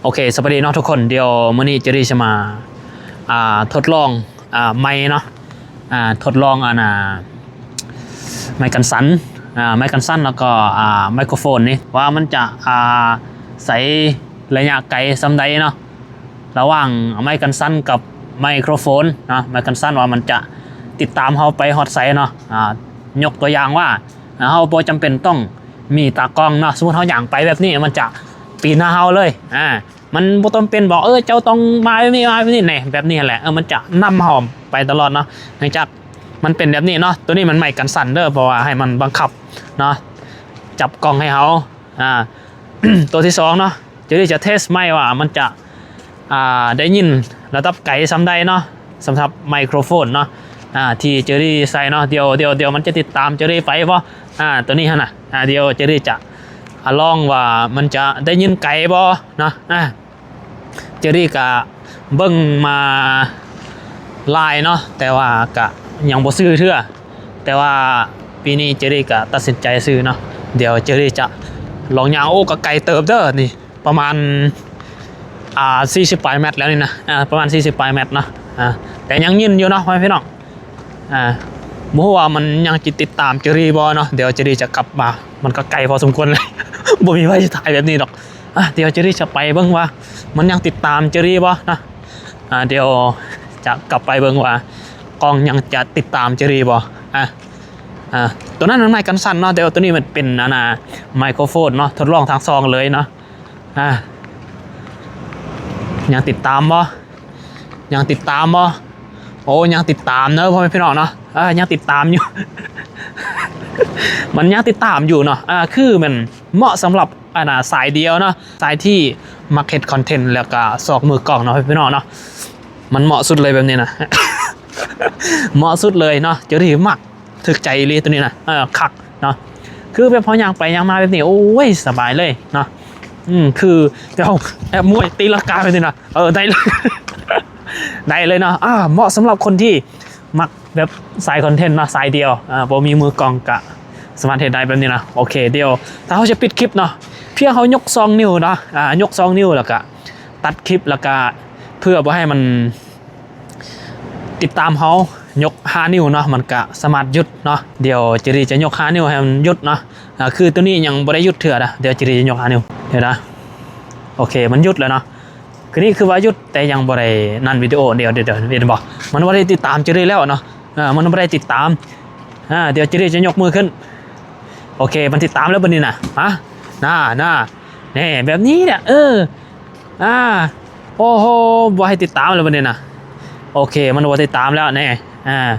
ໂອເຄ ສະບາຍດີເນາະທຸກຄົນ. ດຽວມື້ນີ້ເຈຣີຈະມາ ອ່າ ທົດລອງ ອ່າ ໄມເນາະ ອ່າ ທົດລອງອັນນ່າ ໄມກັນສັ່ນ ອ່າ ໄມກັນສັ່ນ ແລ້ວກໍ ອ່າ ໄມໂຄຣໂຟນນີ້ ວ່າມັນຈະ ອ່າ ໃຊ້ໄລຍະໄກສ່ຳໃດເນາະ ລະຫວ່າງໄມກັນສັ່ນກັບໄມໂຄຣໂຟນເນາະ. ໄມກັນສັ່ນວ່າມັນຈະຕິດຕາມເຮົາໄປຮອດໃສເນາະ. ອ່າ ຍົກຕົວຢ່າງວ່າ ເຮົາບໍ່ຈຳເປັນຕ້ອງມີຕາກ້ອງເນາະ. ສົມມຸດເຮົາຍ່າງໄປແບບນີ້ ມັນຈະປີນຫາເຮົາເລີຍ ອ່າ ມັນບໍ່ຈຳເປັນບອກ ເອີ ເຈົ້າຕ້ອງມາແບບນີ້ ມາແບບນີ້ ແນ ແບບນີ້ຫັ້ນແຫຼະ ເອີ ມັນຈະນຳເຮົາໄປຕະຫຼອດເນາະ. ເນື່ອງຈາກມັນເປັນແບບນີ້ເນາະ ໂຕນີ້ມັນໄມກັນສັ່ນເດີ ເພາະວ່າໃຫ້ມັນບັງຄັບເນາະ ຈັບກ້ອງໃຫ້ເຮົາ. ອ່າ ໂຕທີສອງເນາະ ເຈຣີຈະເທສໄມວ່າມັນຈະ ອ່າ ໄດ້ຍິນລະດັບໄກສ່ຳໃດເນາະ ສຳລັບໄມໂຄຣໂຟນເນາະ ອ່າ ທີ່ເຈຣີໃສ່ເນາະ. ດຽວ ດຽວ ດຽວມັນຈະຕິດຕາມເຈຣີໄປບໍ່ ອ່າ ໂຕນີ້ຫັ້ນນະ. ອ່າ ດຽວເຈຣີຈະ ອ່າ ລອງວ່າມັນຈະໄດ້ຍິນໄກບໍ່ເນາະ. ອ່າ ເຈຣີກະເບິ່ງມາຫຼາຍເນາະ ແຕ່ວ່າກະຍັງບໍ່ຊື້ເທື່ອ ແຕ່ວ່າປີນີ້ເຈຣີກະຕັດສິນໃຈຊື້ເນາະ. ດຽວເຈຣີຈະລອງຍ່າງ ໂອ້ ກະໄກເຕີບເດີນີ້ ປະມານ ອ່າ ສີ່ສິບປາຍແມັດແລ້ວນີ້ນະ ອ່າ ປະມານສີ່ສິບປາຍແມັດເນາະ. ອ່າ ແຕ່ຍັງຍິນຢູ່ເນາະ ພໍ່ແມ່ພີ່ນ້ອງ. ອ່າ ບໍ່ຮູ້ວ່າມັນຍັງຊິຕິດຕາມເຈຣີບໍ່ເນາະ. ດຽວເຈຣີຈະກັບມາ ມັນກໍໄກພໍສົມຄວນເລີຍ ບໍ່ມີໃຜຊິຖ່າຍແບບນີ້ດອກ. ອ່າ ດຽວເຈຣີຈະໄປເບິ່ງວ່າມັນຍັງຕິດຕາມເຈຣີບໍ່ນະ. ອ່າ ດຽວຈະກັບໄປເບິ່ງວ່າກ້ອງຍັງຈະຕິດຕາມເຈຣີບໍ່. ອ່າ ອ່າ ໂຕນັ້ນມັນໄມກັນສັ່ນເນາະ ແຕ່ວ່າໂຕນີ້ມັນເປັນອັນນ່າ ໄມໂຄຣໂຟນເນາະ ທົດລອງທັງສອງເລີຍເນາະ. ອ່າ ຍັງຕິດຕາມບໍ່ ຍັງຕິດຕາມບໍ່? ໂອ້ ຍັງຕິດຕາມເດີ ພໍ່ແມ່ພີ່ນ້ອງເນາະ. ອ່າ ຍັງຕິດຕາມຢູ່ ມັນຍັງຕິດຕາມຢູ່ເນາະ. ອ່າ ຄືມັນເໝາະສຳລັບອັນນ່າ ສາຍດຽວເນາະ ສາຍທີ່ມັກເຮັດຄອນເທັນ ແລ້ວກະຊອກມືກ້ອງເນາະ ພີ່ນ້ອງເນາະ. ມັນເໝາະສຸດເລີຍແບບນີ້ນະ ເໝາະສຸດເລີຍເນາະ. ເຈຣີມັກ ຖືກໃຈອີ່ຫຼີໂຕນີ້ນະ ເອີ ຄັກເນາະ. ຄືແບບເຮົາຍ່າງໄປຍ່າງມາແບບນີ້ ໂອ້ຍ ສະບາຍເລີຍເນາະ. ອືມ ຄືແບບເຮົາແອບມວຍຕີລັງກາແບບນີ້ນະ ເອີ ໄດ້ເລີຍ ໄດ້ເລີຍເນາະ. ອ່າ ເໝາະສຳລັບຄົນທີ່ມັກແບບສາຍຄອນເທັນເນາະ ສາຍດຽວ ອ່າ ບໍ່ມີມືກ້ອງກະສາມາດເຮັດໄດ້ແບບນີ້ນະ. ໂອເຄ ດຽວຖ້າເຮົາຈະປິດຄລິບເນາະ ພຽງເຮົາຍົກສອງນິ້ວເນາະ ອ່າ ຍົກສອງນິ້ວ ແລ້ວກະຕັດຄລິບ ແລ້ວກະເພື່ອບໍ່ໃຫ້ມັນ ຕິດຕາມເຮົາ ຍົກຫ້ານິ້ວເນາະ ມັນກະສາມາດຢຸດເນາະ. ດຽວເຈຣີຈະຍົກຫ້ານິ້ວໃຫ້ມັນຢຸດເນາະ. ອ່າ ຄືໂຕນີ້ຍັງບໍ່ໄດ້ຢຸດເທື່ອນະ ດຽວເຈຣີຈະຍົກຫ້ານິ້ວ ດຽວນະ. ໂອເຄ ມັນຢຸດແລ້ວເນາະ. ຄືນີ້ຄືວ່າຢຸດ ແຕ່ຍັງບໍ່ໄດ້ນັ້ນວິດີໂອ. ດຽວ ດຽວ ດຽວ ເຫັນບໍ່ ມັນບໍ່ໄດ້ຕິດຕາມເຈຣີແລ້ວເນາະ. ອ່າ ມັນບໍ່ໄດ້ຕິດຕາມ. ອ່າ ດຽວເຈຣີຈະຍົກມືຂຶ້ນ. ໂອເຄ ມັນຕິດຕາມແລ້ວບັດນີ້ນະ. ຮະ ໜ້າ ໜ້າ ແນ່ ແບບນີ້ແຫຼະ ເອີ. ອ່າ ໂອ້ໂຫ ບໍ່ໃຫ້ຕິດຕາມແລ້ວບັດນີ້ນະ. ໂອເຄ ມັນບໍ່ຕິດຕາມແລ້ວແນ່. ອ່າ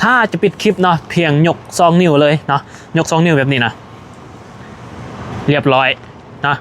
ຖ້າຈະປິດຄລິບເນາະ ພຽງຍົກສອງນິ້ວເລີຍເນາະ ຍົກສອງນິ້ວແບບນີ້ນະ ລຽບຮ້ອຍເນາະ.